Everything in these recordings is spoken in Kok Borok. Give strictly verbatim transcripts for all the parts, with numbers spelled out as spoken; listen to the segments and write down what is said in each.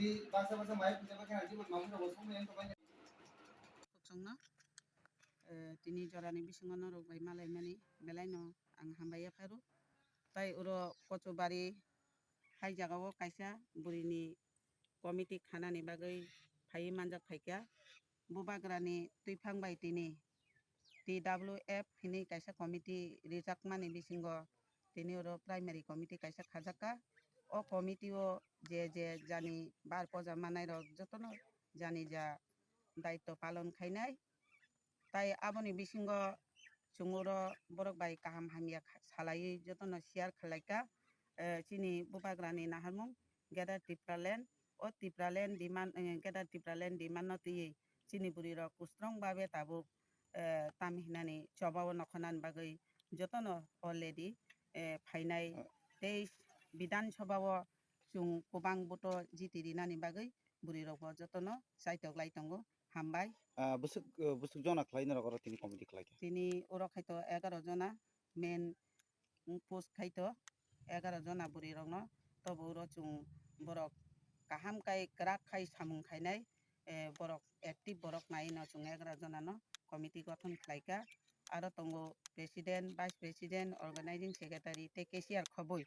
Khokchangno, eh, tini jorani bisingo norok bai malaimani belaino ang hambai yapharo. Tai oro Kochubari hai jagao kaisa burini committee khanani bagwi phaiwi manjak phaikha. Bubagrani twiphang bai tini T W F hinwi kaisa committee rijakmani bisingo tini oro primary committee kaisa khajakha. O committee o je je jani bar poja manai rok jotono jani ja daityo palon khainai. Tai aboni bisingo chwng oro borok bai kaham hamya kha-, salaiwi jotono share khlaikha. Eh, chini bubagrani naharmung Greater Tipraland, o Tipraland demand, eh, Greater Tipraland demand no twiwi chini bwrwi rok kwstrong babe tabuk, eh, tam hinani chobao nokhonani bagwi jotono already, eh, phainai tei Bidhan Sabha o chwng kwbang vote o jiti rinani bagwi bwrwi rokbo jotono chaitok lai tongo. Hambai. Ah, bwswk, eh, bwswk jona khlai norok oro tini committee khlai kha? Tini oro khai to egaroh jona main post khai to egaroh jona bwrwi rokno tobo oro chwng borok kaham kai kwrak khai samung khainai, eh, borok active borok nai no chwng egaroh jona no committee gothon khlai kha. Aro tongo president, vice president, organizing secretary tei cashier khobwi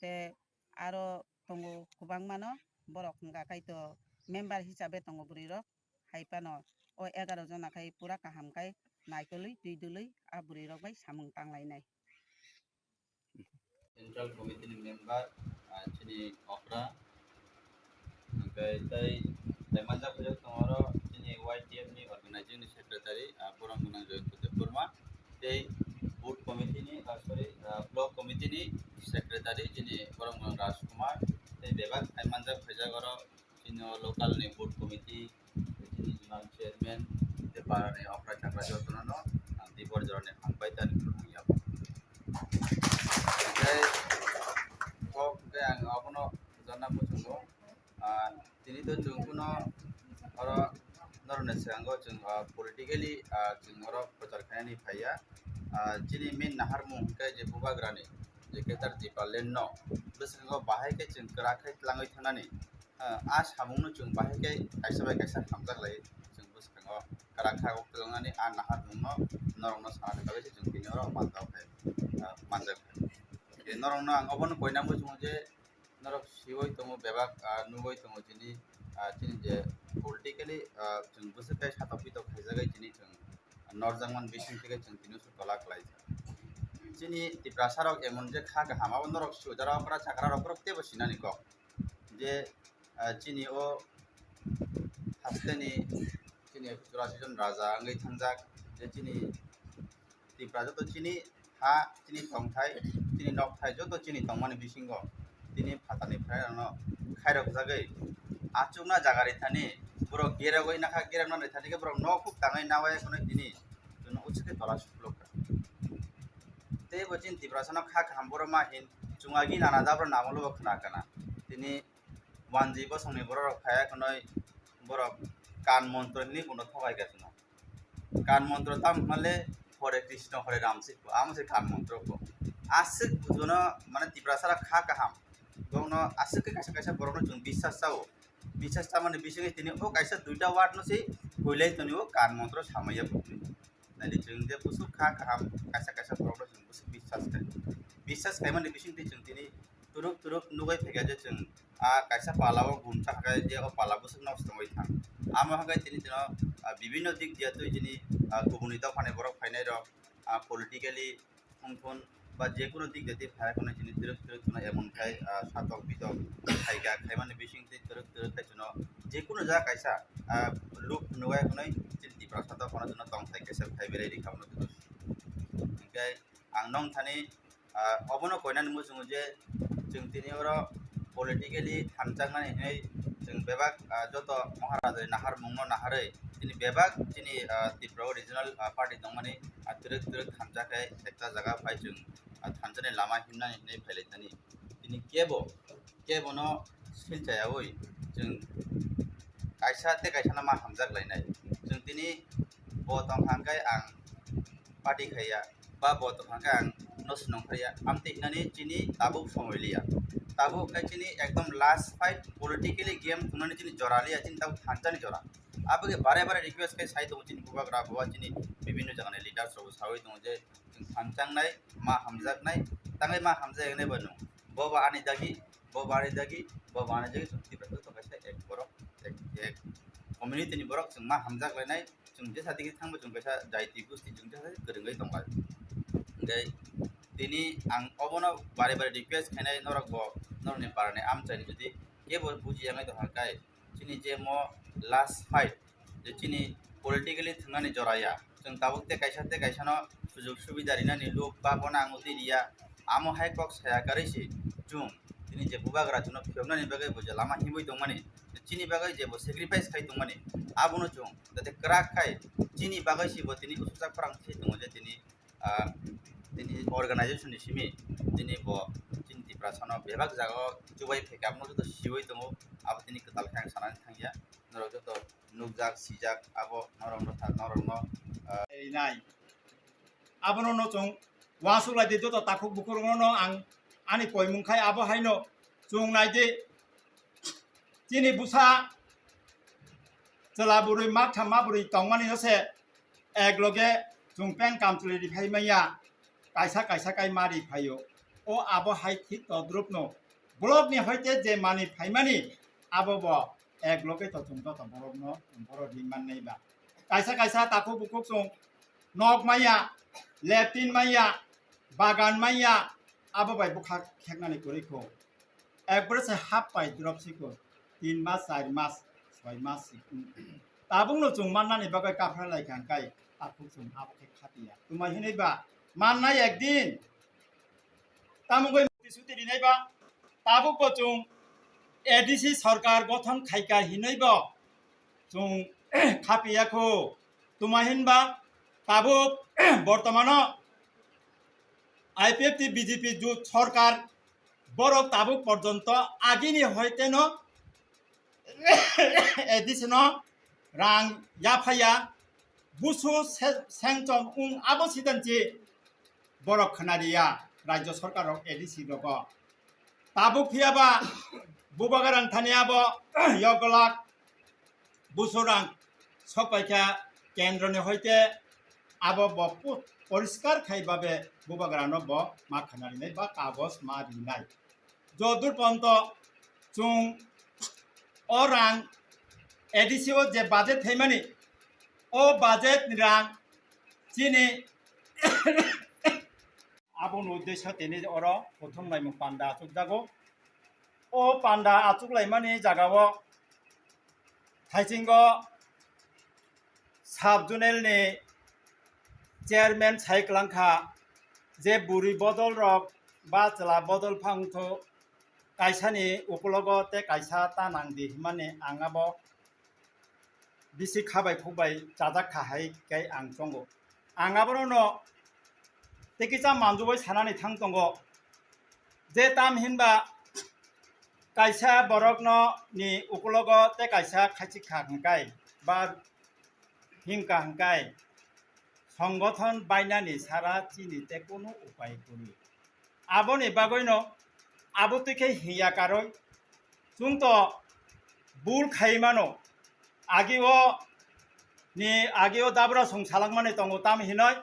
tei aro tongo kwbangma no borok hwnkha khai to member hisabe tongo bwrwi rok. Hai phano o egaroh jona khai pura kaham khai naikolwi twi dwlwi a bwrwi rok bai samung tang lainai. Central Committee ni member, ah, chini okra, hwnkhe tei, tei manjak phaijago tongo oro chini Y T F ni organizing ni secretary, ah, borok gwnang Jayanta Debbarma, tei booth committee ni, ah, sorry, ah, block committee ni secretary chini borok gwnang Raj Kumar, tei bebak hai manjak phaijago oro chini o local ni booth committee, chini zonal chairman, tei para ni okra chakra jotono no ang tei bor jora ni hambai tani khulumung ya. Tei kok hwnkhe ang abono jana muchungo, ah, tini to chwng kuno oro noroni swkango chwng, ah, politically, ah, chwng oro prochar khainani phaiya. Ah, chini main naharmung hwnkhe je bubagrani je Greater Tipraland no bwskango bahai khe chwng kwrak khe twlangwi thangnani. Ah, a samungno chwng bahai khe kaisa bai kaisa hamjak lai, chwng bwskango kwrak kha o twlangnani a naharmungno norokno sana thangwi se chwng tini oro manjak khe, ah, manjak khe. Je norokno ang obono koina muchungo je norok siwi tongo bebak, ah, nugwi tongo chini, ah, chini je politically, ah, chwng bwswk khe satok pitok khaijagwi chini chwng norjakmani bising theke chwng tini se tola khlaijak. Chini Tiprasa rok emon je kha kaham abo norok sujaro okra chakra rok borok teibo sinani kok. Je, ah, chini o hasteni chini churasi jon raja wngwi thangjak, je chini Tipra joto chini ha, chini tongthai, chini nokthai joto chini tongmani bisingo tini phatarni phairokno khairokjagwi achukna jaga rithani borok gerogwi nakha, gerokna rithani khe borok nok huk tangwi nawi khwnwi tini chwngno uansukhe tola suklukha. Teibo chini Tiprasano kha kaham borok ma hin chwng agi nana jabra namolo bo khna kana. Tini wanjwi bosongni borok rok phaiya khwnwi borok kan montro hinwi bono thokai kha chwngno. Kan montro tamo hwnle Hore Krishna Hore Ram se kho, amo se kan montro kho. Aswk jono mane Tiprasa rok kha kaham. Bono aswk khe kaisa kaisa borokno chwng biswas chao. Biswas chamani bisingwi tini o kaisa duita word no se koilai toni o kan montro samaya bo. Naidi chwng je bwswk kha kaham kaisa kaisa borokno chwng bwswk biswas khai. Biswas khaimani bisingtwi chwng tini turuk turuk nugwi phaikha je chwng a kaisa pala o gumsa khe je o pala bwswk nosto wngwi thang. Amo hwnkhe tini tino, ah, bibinno dik diya twi chini, ah, kubuni dophani borok phainai rok, ah, politically wngthun ba jekunu dik de twi phai khwnwi chini twrwk twrwk kheno emon khai, ah, satok bitok khaika khaimani bisingtwi twrwk twrwk khai chwngno jekunu jaga kaisa, ah, look nugwi khwnwi chini Tiprasa dophano chwngno tongthai kaisa khai berai rikha hwnwi. Hwnkhe ang nong thani, ah, obono koinani muchungo je chwng tini oro politically thanjaknani hinwi chwng bebak, ah, joto Maharajani naharmungno naharwi chini bebak chini, ah, Tripura o regional, ah, party tongmani, ah, twrwk twrwk thansa khe ekta jaga phai chwng, ah, thansani lama himnani hinwi phailaithani. Tini kebo, kebono silchayaui chwng kaisa tei kaisano ma hamjak lainai. Chwng tini bo tongkha hwnkhe ang party khaiya, ba bo tongkha hwnkhe ang no swnong khaiya, amtwi hinani chini tabuk somoi liya. Tabuk khe chini ekdom last fight, politically game thungnani chini jora liya, chini tabuk thansa ni jora. Aboni bare bare request khe sai tongo chini bubagra, buba chini bibhinno jaga ni leaders rok sawi tongo je chwng thansa wngnai, ma hamjaknai, tangwi ma hamjaknai ba nwng. Bo ba ani dagi, bo ba ani dagi, bo ba ani dagi, chwng Tiprasa joto kaisa ek borok, ek, ek community ni borok chwng ma hamjaklainai, chwng jesa digi thangbo chwng kaisa jaiti gusti chwng jesa kwrwngwi tonglai. Hwnkhe tini ang obono bare bare request khainai norok bo, norokni parani amchaini jodi kebo bujiya wngwi tongkha khe chini je mo last fight, je chini politically thwngnani jora ya, chwng tabuk tei kaisa tei kaisano sujug subida rinani luk ba bono ang utwi riya, amo hai kok saya karwi se chwng tini je bubagra chwngno phiyoknani bagwi bo je lama himwi tongmani, chini bagwi je bo sacrifice khai tongmani, abono chwng jate kwrak khai chini bagwi se bo tini usukjak phrang thwi tongo je tini, ah, tini organization ni simi tini bo chini Tiprasano bebak jagao chubai phaikha, abono joto siwi tongo, abo tini kwtal khe ang sanani thangya, norok joto nukjak sijak abo norokno tha-, norokno, ah, nai. Abono no chwng uansuk lai di, joto takhuk bukhuk rokno no ang ani koimung khai abo haino chwng nai di. Chini bwsa chwla bwrwi maktham ma bwrwi tongmani no se ek loge chwng peng kamchwlwi ri phai manya, kaisa kaisa kai ma ri phaio. O abo hai thik todrup no block ni hoite je mani phaimani abo bo ek loge to chwng joto borok no borok ri mannai ba. Kaisa kaisa takhuk bukhuk chwng nok maya, leptin maya, bagan maya, abo bai bwkha kheknani kwrwi kho. Ekbare se hap pai drop si kho, tin mas, char mas, soi mas si kho. Tabukno chwng mannani bagwi kaphra lai kha hwnkhe takhuk chwng abo khe khatiya. Twma hinwi ba mannai ekdin. Tamo wngwi suti rinai ba tabuk bo chwng A D C sarkar gothon khaika hinwi bo chwng khapiya kho. Twma hinba tabuk bortomano I P F T B J P jut sarkar borok tabuk porjonto agini hoiteno A D C no rang yaphaya, busu se-, sengchom wng abo sidanchi borok khwnariya rajyo sarkar rok A D C rogo. Tabuk phiyaba bubagra thani abo yogolak busu rang sokpaikha kendroni hoite abo bo pu-, poriskar khai babe bubagrano bo ma khwnarinai ba kagos ma rinai. Jodur ponto chwng o rang A D C o je budget thaimani, o budget ni rang chini aboni uddesyo tini oro kuthum naimung panda achukjago. O panda achuklaimani jagao thaisingo sub zonal ni chairman sai kwlangkha je bwrwi bodol rok ba chwla bodol phangtho kaisani ukulogo tei kaisa ta nangdi hwnmani ang abo bisi khabai khukbai chajak kha hai khe ang chongo. Ang abono no tei kisa manjugwi sanani thang tongo je tam hinba kaisa borokno ni ukulogo tei kaisa khaichik kha hwnkai ba himkha hwnkai songgothon bainani sara chini tei kunu upai kwrwi. Aboni bagwino abo twi khe hiya karwi chwng to bul khai mano. Agio ni agio dabra song salak mani tongo tam hinoi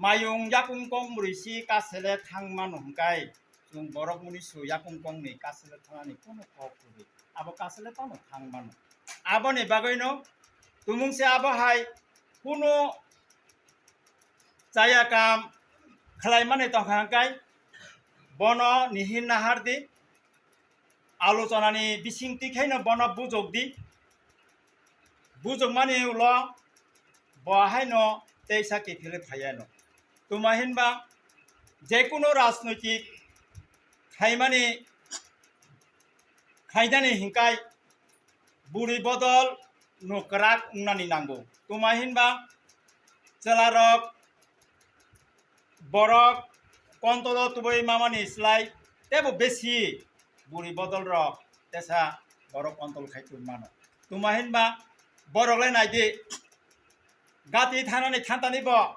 mayung yakung kong murisi kasele thang mano hwnkhe chwng borok muni su yakung kong ni kasele thangani kono kok kwrwi abo kasele tamo thang mano. Aboni bagwino tumung se abo hai kunu chaya kam khlaimani tongkha hwnkhe bono nihin nahar di, alochonani bising tikhaino bono bujok di, bujokmani ulo bo haino teisa kiphilwi phaiano. Tuma hinba jekunu rajnoitik khaimani khaidani hinkai bwrwi bodol no kwrak wngnani nango. Tuma hinba chwlarok borok kontolo tubui mamani slai tebo besi bwrwi bodol rok tesa borok kontol khai tong mano. Tuma hinba borok le naidi gati thanani thantani bo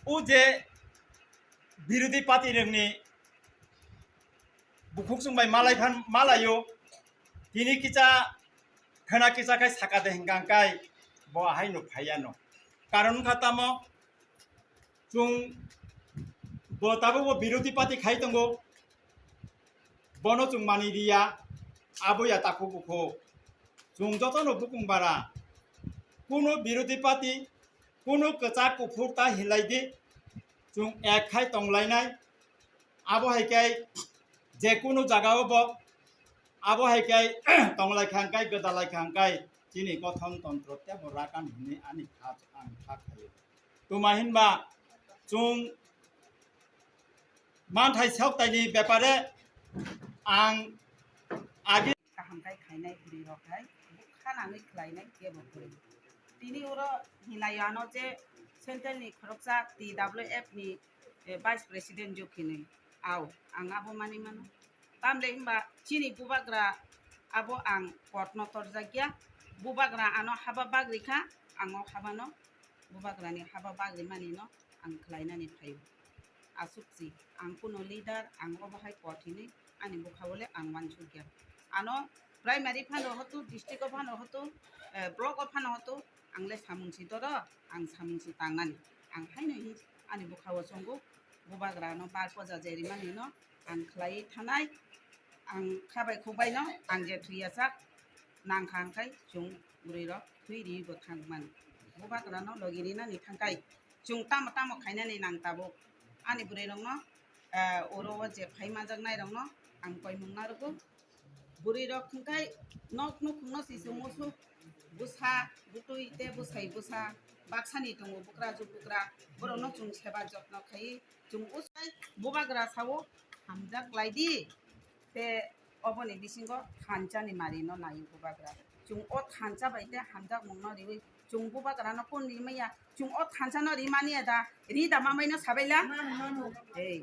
o je birodhi party rokni bukhuk chwng bai malai phan malaio. Tini kisa khwna kisa khai saka de hwnkha hwnkhe bo ahai no phaiya no. Karon wngkha tamo, chwng bo tabuk bo birodhi party khai tongo, bono chwng mani riya, abo ya takhuk bukhuk. Chwng jotono bukung bara, kuno birodhi party, kuno kwchak kuphur ta hinlai di, chwng ek khai tonglainai. Abo hai khe je kuno jaga o bo abo hai khe tonglai kha hwnkhe, gwdalai kha hwnkhe, chini gothon tontro tebo rakan hwnwi ani kha ang kha khaio. Tuma hinba chwng manthai sauktaini bepare ang agi kaham khai khainai bwrwi rok hai bukha nangwi khlainai kebo kwrwi. Tini oro hinai ano je central ni khoroksa T W F ni, eh, vice president jok hinwi. Au, ang abo mani mano. Tamle himba chini bubagra abo ang court no torjak ya. Bubagra ano haba bagri kha, ang o haba no bubagra ni haba bagri mani no ang khlainani phaio. Asukchi, ang kuno leader, ang obo hai court hinwi ani bwkha o le ang uansukya. Ano primary phano hotu, district o phano hotu, eh, block o phano hotu, ang le samung si doro, ang samung si tangnani. Ang haino hin ani bwkha o chongo, bubagra no bar poja je rimani no ang khlai thanai, ang khabai khukbai no ang je thwi yachak nang kha hwnkhe chwng bwrwi rok thwi ri bwkhang man. Bubagra no logi rinani thangkai chwng tamo tamo khainani nang tabuk. Ani bwrwi rok no, eh, oro o je phai manjaknai rok no ang koimung narwgo. Bwrwi rok hwnkhe nok nukhung no si se musuk bwsa bwtwi tei bwsai bwsa baksani tongo bwkra juk bwkra borok no chwng seba jotno khai chwng usai bubagra sao hamjak lai di tei oboni bisingo thansa ni mari no nai bubagra chwng o thansa bai tei hamjak mung no riwi chwng bubagra no kun rimaya chwng o thansa no rimani ada ri da mamai no sabaila ei.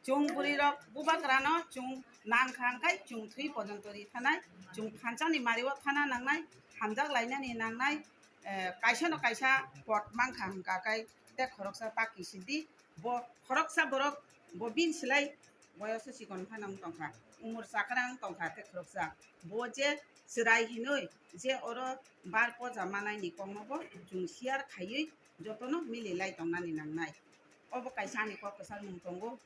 Chwng bwrwi rok bubagra no chwng nang kha hwnkhe chwng thwi pojonto ri thanai, chwng thansa ni mari o thana nangnai, hamjak lainani nangnai, eh, kaisa no kaisa pot mang kha hwnkha khe tei khoroksa ta kisidi bo khoroksa borok bo bini slai boyoso chikon phano wng tongkha, umor chakra wng tongkha tei khoroksa bo je chwrai hinwi je oro bar poja manai ni kokno bo chwng share khaiwi jotono mili lai tongnani nangnai. Obo kaisa ani kok kwchar mung tongo.